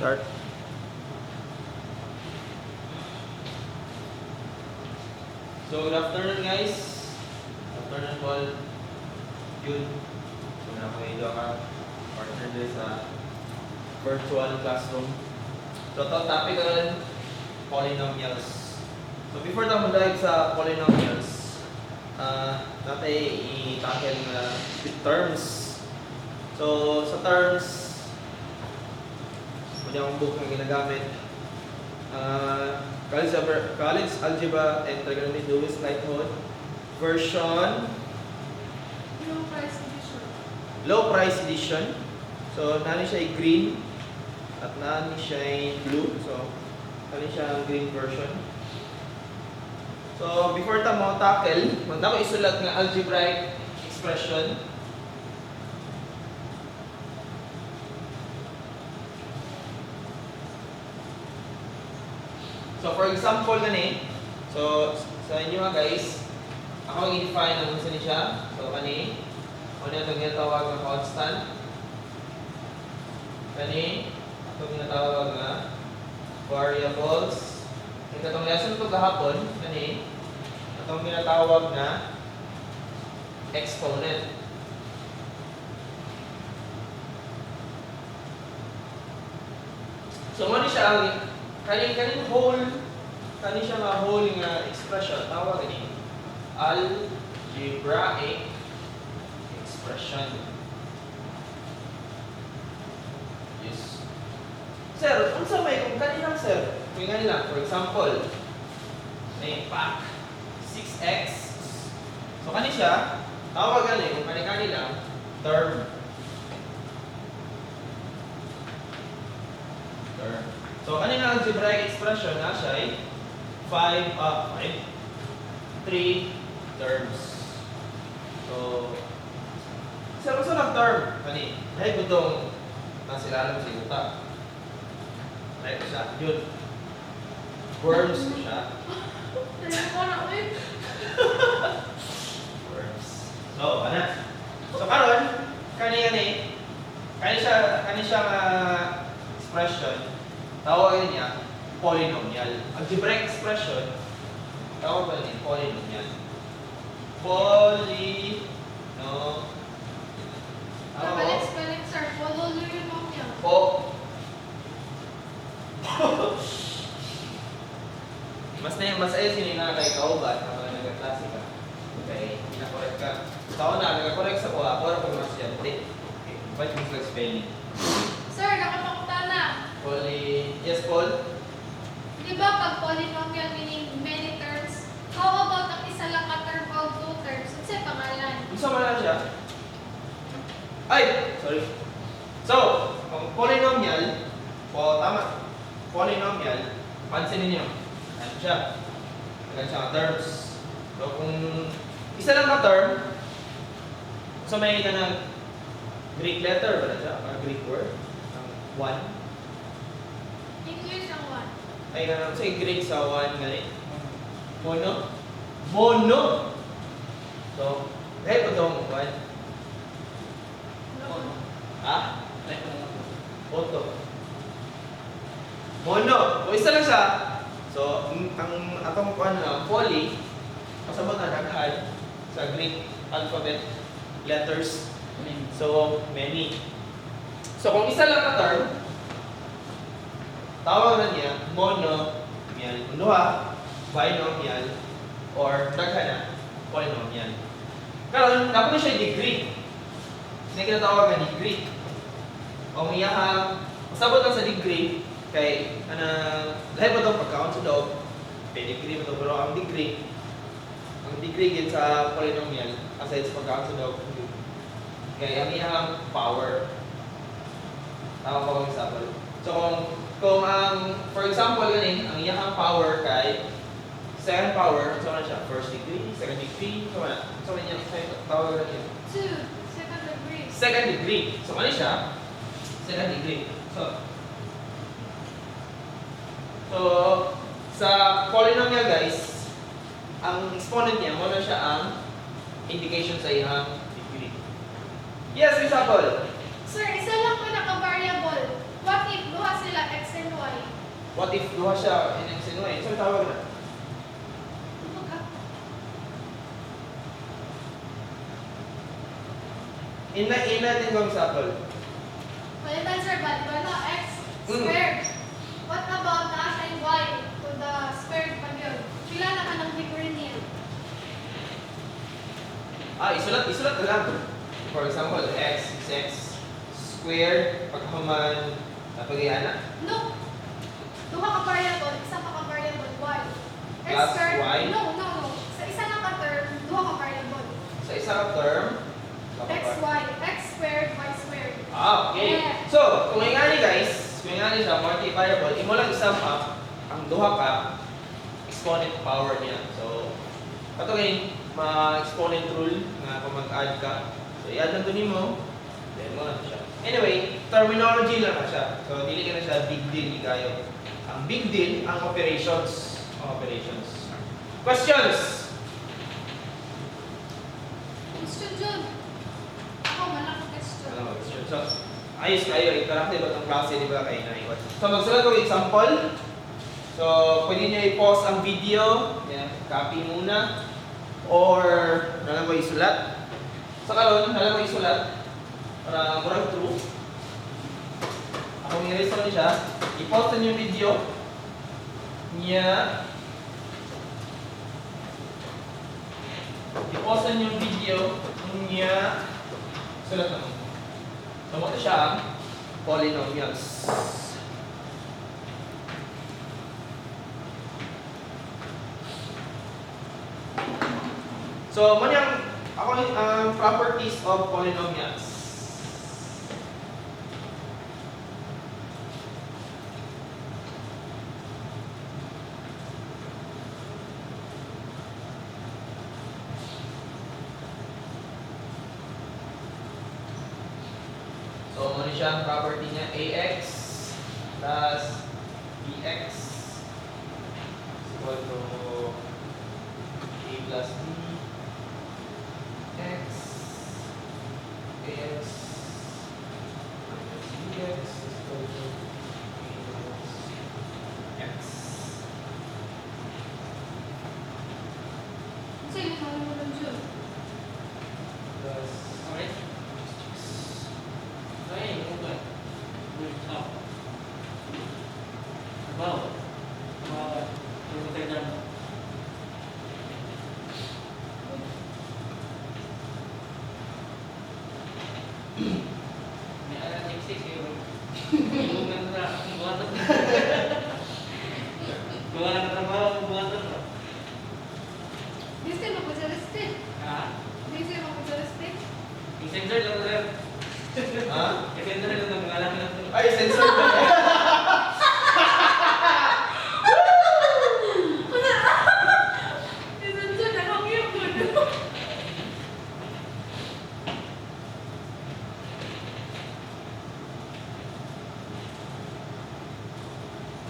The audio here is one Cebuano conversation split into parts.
Start. So, good afternoon, guys. Good afternoon, Paul. Yun. So, na ako ito ka partner din sa virtual classroom. So, ito topic ron, polynomials. So, before tayo mag-dive sa polynomials, natin i-tackle na terms. So, sa terms, wala akong book na ginagamit. College Algebra and Trigonometry, Lewis Lightfoot version. Low price edition. Low price edition. So, nani siya ay green at nani siya ay blue. So, nani siya ang green version. So, before ta mo tackle, magna ko isulat nga algebraic expression. So, for example, gani, so, sa inyo nga guys, ako ang i-define ang unsa ni siya. So, kani, ano itong ginatawag nga constant. Kani, itong ginatawag nga variables. Ito itong lesson ko kahapon, kani, itong ginatawag na exponent. So, mo ni siya ang kani kani whole kani siya nga whole nga expression tawag ni algebraic expression. Yes. Sir, unsa may kung kani lang, sir? Kung ngani lang, for example, may pack 6x. So kani siya, tawag gani kung kani kani lang term. Term. So kani nga algebraic expression na siya ay 5 5 3 terms. So sir, unsa lang term kani? Dahil gudong nasa ilalim sa yuta. Right siya. Yun. Worms siya. Kaya ko na, uy. Worms. So, ana. So karon, kani kani kani siya nga expression, tawag niya polynomial. Algebraic expression, tawag ba niya polynomial? Polynomial. Tama ba? Balik spelling, sir. Polynomial. Po. Mas na mas ayos yun na kay kauban habang nagkaklase ka. Okay, pinakorek ka. Sa una, nagakorek sa kuha, ako pag mas yan. Okay, ba't yung flex spelling? Sir, nakapakuta na. Poly... Yes, Paul? Di ba pag polynomial meaning many terms, how about ang isa lang ka term o two terms? Unsa pangalan? Unsa man lang siya? Ay! Sorry. So, ang polynomial, po, tama. Polynomial, pansin ninyo. Ano siya? Ano siya ang terms. So, kung isa lang ka term, so may kanang Greek letter ba na siya? Or Greek word? Ang one. English ang one. Ay, kanang sa Greek sa one gani. Mono? Mono! So, dahil po itong one. Mono. Ha? Auto. Mono. O isa lang siya. So, ang atong kuan na poly, kasabot na daghan sa Greek alphabet letters. So, many. So, kung isa lang ka term, tawag na niya monomial. Kung duha, binomial, or daghan na, polynomial. Karon, dapat na siya degree. Hindi kinatawag na degree. Ang iyahang, pasabot lang sa degree, kay, anang, lahi ba itong pagkaon sa dog, pedigree ba ito, pero ang degree gid sa polynomial, aside sa pagkaon sa dog, kay ang iyahang power. Tama ba kung example? So kung ang, for example, ganin, ang iyahang power kay second power, so ano siya? First degree, second degree, so ano? So ano niya, tawag na niya? Two. Second degree. Second degree. So ano siya? Second degree. So, sa polynomial guys, ang exponent niya, muna siya ang indication sa iyang degree. Yes, example. Sir, isa lang ko naka-variable. What if duha sila x What if duha siya in x and y? So tawag na. Ano ka? In natin kung example. Palitan, sir, ba? Di ba no? X squared. What about na siya yung y to the squared pag yun? Pila naman ang degree niya? Ah, isulat, isulat na lang. For example, x is x squared paghuman napagayana. No. Duha ka variable, isa pa ka variable, y. X Plus squared. y? No. Sa isa lang ka term, duha ka variable. Sa isa ka term, X, y. X squared, y squared. Ah, okay. Yeah. So, kung ingani guys, kung ingani siya, multi-variable, imo lang isum up ang duha ka exponent power niya. So, kato kay ma-exponent rule nga kung mag-add ka. So, i-add lang to nimo, then mo na siya. Anyway, terminology lang na siya. So, dili ka na siya big deal ni kayo. Ang big deal, ang operations. Ang operations. Questions? Question, Jun. Ako, malaki question. Ano, question. So, ayos kayo, interactive at ang klase, di ba, kayo na. So, magsulat ko example. So, pwede nyo i-pause ang video. Yan, copy muna. Or, nalang ko isulat. Sa karon, nalang ko isulat. Para murag true. Akong i-erase ko siya. I-pause na yung video. Niya. I-pause na yung video. Niya. Sulat na mo. So, mo siya ang polynomials. So, mo niyang ako ang properties of polynomials. So, mo siya ang property niya ax plus bx is equal to a plus b x ax minus bx is equal to a minus x. Kasi yung mga mo lang, Jun. Plus Okay. Okay, okay. Good talk. Wow. Wow. Rotterdam. May alam six eh. Yung na buhatan. Gawa ng trabaho, buhatan ba? Busy mo ko sa listed. Ha? Busy mo ko sa listed. Yung sensor lang sir. Ha? Yung sensor lang ng mga alam lang. Ay, sensor pa. Isang Jun, akong yun ko.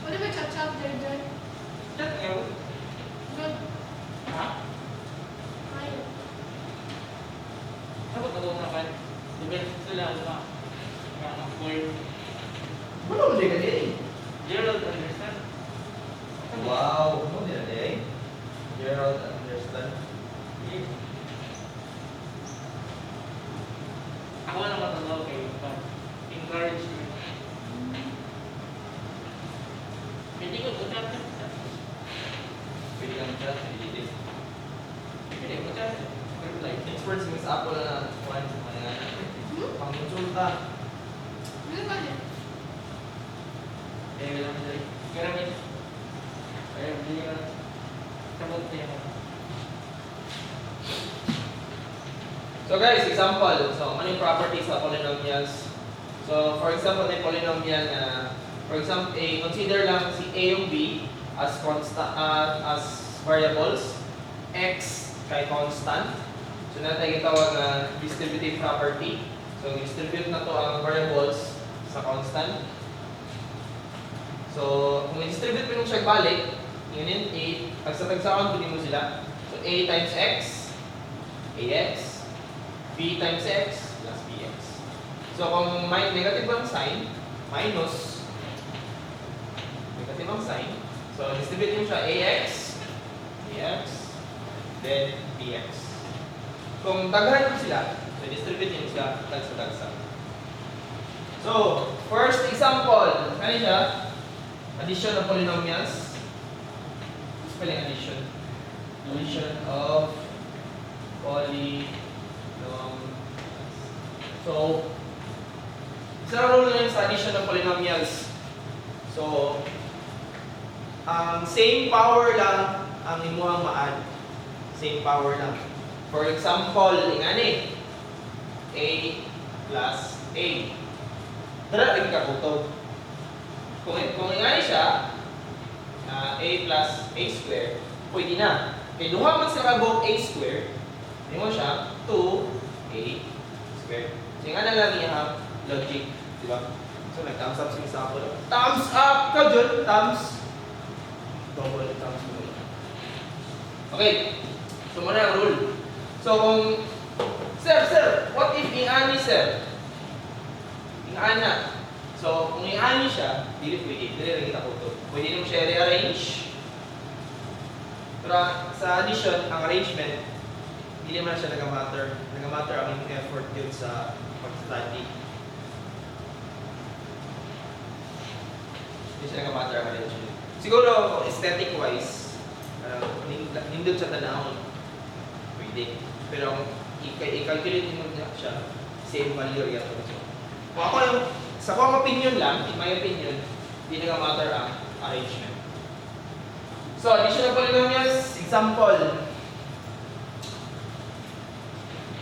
Wala ba chat-chat dyan, Jun? Chat ngayon. Jun, Ha? ayaw. Dapat ako naman. Depende sila ano ba? Mga for Wala mo din eh. Gerald understand. Wow, mo din eh. Gerald understand. Yeah. Ako lang matanaw kay but encourage me. Pwede ko chat na. Pwede kang chat, pwede din. Pwede ko chat. Reply. Experts mo sa Apple na one sa mga pang-konsulta. Ano ba niya? Eh, lang dali. Pero may eh, hindi ka sabot niya. So guys, example. So, ano yung properties sa polynomials? So, for example, may polynomial na, for example, a, consider lang si A yung B as constant, as variables, x kay constant. So, natin gitawag na distributive property. So, distribute na to ang variables sa constant. So, kung i-distribute mo siya balik, yun yun, A, tagsa-tagsaon, kunin mo sila. So, A times X, AX, B times X plus BX. So, kung may negative ang sign, minus, negative Ibang sign. So, distribute nimo siya ax, ax, then bx. Kung daghan sila, so distribute nimo siya tagsa-tagsa. So, first example, ano siya? Addition of polynomials. Spelling addition. Addition of polynomials. So, isa rule na yun sa addition of polynomials. So, ang same power lang ang imuhang ma-add. Same power lang. For example, ingani, A plus A. Dara lagi ka kutob. Kung ingani siya, A plus A square, pwede na. Kay duha man sila kabuok A square, mo siya 2A square. So ingana lang iyang logic, di ba? So nag-thumbs up sa ako. Thumbs up ka dyan, thumbs. Double thumbs mo. Okay. So mao na ang rule. So kung "Sir, sir, what if ingani, sir?" Ingana. So kung ingani siya, dili pwede, dili ra kita kutob. Pwede nimo siya rearrange. Pero sa addition, ang arrangement, dili man siya nag-matter. Nag-matter ang imong effort yun sa pag-study. Hindi siya nag-matter ang arrangement. Siguro, aesthetic wise, nindot sa tanawon, pwede. Pero ang i-calculate mo na siya, same value gyapon. So, kung ako yung, sa akong opinion lang, in my opinion, hindi nag-matter ang arrangement. So, addition of polynomials, example,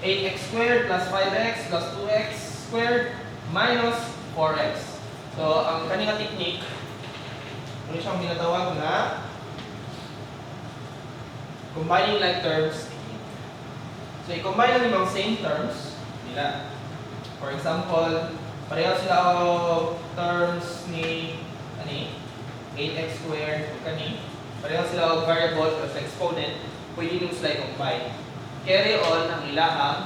8x squared plus 5x plus 2x squared minus 4x. So, ang kaninga technique, ano siyang ginatawag na combining like terms technique. So, i-combine lang yung same terms nila. For example, pareho sila og terms ni ani 8x squared ug kani. Pareho sila og variable o sa exponent, pwede nimo sila i-combine. Carry on ang ilahang